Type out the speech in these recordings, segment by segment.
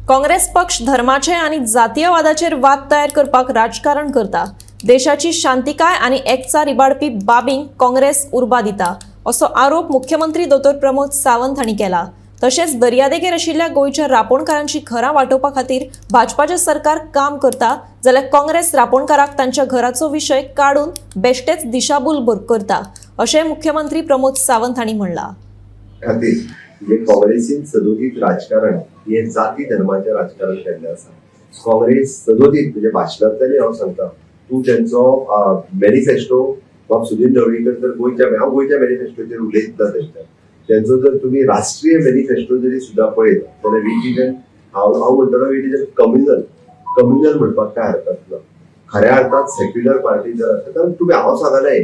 काँग्रेस पक्ष धर्माचे आनी जातीयवादाचेर वाद तयार करपाक राजकारण करता। देशाची शांतिकाय आनी एकचार इबाडपी बाबींक काँग्रेस उर्बा दिता असो आरोप मुख्यमंत्री दोतोर प्रमोद सावंत हांणी केला। तशेंच दर्यादेगेर आशिल्ल्या गोंयच्या रापोणकारांची घरां वाटोवपा खातीर भाजपाचें सरकार काम करता जाल्यार काँग्रेस रापोणकाराक तांच्या घराचो विशय काडून बेश्टेच दिशाभूल करता अशें मुख्यमंत्री प्रमोद सावंत हांणी म्हणलां। जे काँग्रेसीन सदोदीत राजकारण हे जाती धर्माचे राजकारण केल्लें आसा। काँग्रेस सदोदीत म्हणजे भाशणांतल्यान हांव सांगता तूं तेंचो मॅनिफेस्टो बाब सुदिन ढवळीकर तर गोंयच्या हांव गोंयच्या मॅनिफेस्टोचेर उलयतना तेंच्या तेंचो जर तुमी राष्ट्रीय मॅनिफेस्टो जरी सुद्दां पळयत जाल्यार it is N हांव म्हणटलो it is an communal communal म्हणपाक काय हरकत ना। खऱ्या अर्थात सेक्युलर पार्टी जर आसा कारण तुमी हांव सांगना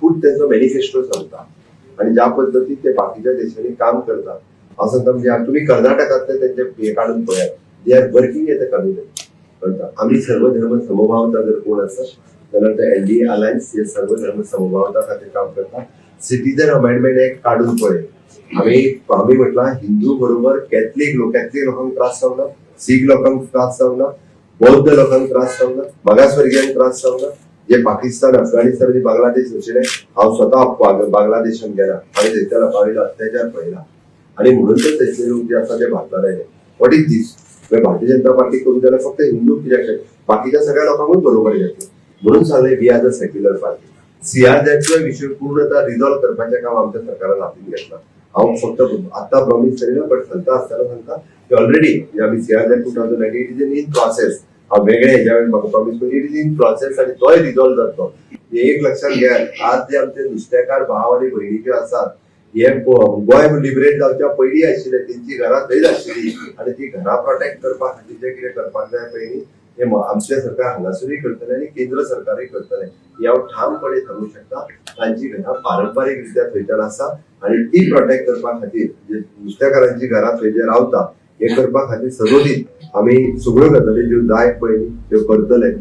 पूण तेंचो मॅनिफेस्टो सांगता आणि ज्या पद्दतीन ते बाकीच्या देशांनी काम करतात हांव सांगता म्हणजे तुमी कर्नाटकांतले तेंचे हे काडून पळयात, they are working as a community. कळटा आमी सर्वधर्म समभावता जर कोण आसा जाल्यार ते एनडीए अलायन्स हे सर्वधर्म समभावता खातीर काम करता। सिटीजन अमेंडमेंट एक्ट काडून पळय, आमी म्हटलां हिंदू बरोबर कॅथलीक लोक, कॅथलीक लोकांक त्रास जावना, सीख लोकांक त्रास जावना, बौद्ध लोकांक त्रास जावना, मागासवर्गियांक त्रास जावना। जे पाकिस्तान, अफगाणिस्तान आनी बांगलादेश आशिल्ले हांव स्वता बांगलादेशान गेला आनी थंयच्या लोकां अत्याचार पळयला आनी म्हणून तर थंयचे लोक जे आसा ते भारतान आयले। What is these? Bharatiya Janata party करूं जाल्यार फक्त हिंदू कित्याक बाकीच्या सगळ्या लोकांकूच बरोबर घेतले म्हणून सांगलें we are the secular party. सीआरझॅडचो विशय पूर्णतः रिजॉल्व करपाचें काम आमच्या सरकारान हातीन घेतलां। हांव फक्त आतां प्रॉमीस करिना बट सांगता आसतना सांगता की ऑलरेडी आमी CRZ 2019 it is in process. हांव वेगळे हेज्या वेळार म्हाका प्रॉमीस करून it is in process आनी तोय रिजॉल्व जातलो। एक लक्षात घेयात, आज जे आमचे नुस्तेकार भाव आनी भयणी जे आसात हे गोंय लिबरेट जावच्या पयलीं आशिल्ले, तेंची घरां थंयच आशिल्ली आनी ती घरां प्रोटेक्ट करपा खातीर जें कितें करपाक जाय पयलीं हें आमचें सरकार हांगासरूय करतलें आनी केंद्र सरकारूय करतलें हें हांव ठामपणे सांगूंक शकता। तांची घरां पारंपारीक रित्या थंयच्यान आसा आनी ती प्रोटेक्ट करपा खातीर जे नुस्तेकारांची घरां थंय जे रावता हें करपा खातीर सदोदीत आमी सगळ्यो गजाली ज्यो जाय पयलीं त्यो करतले।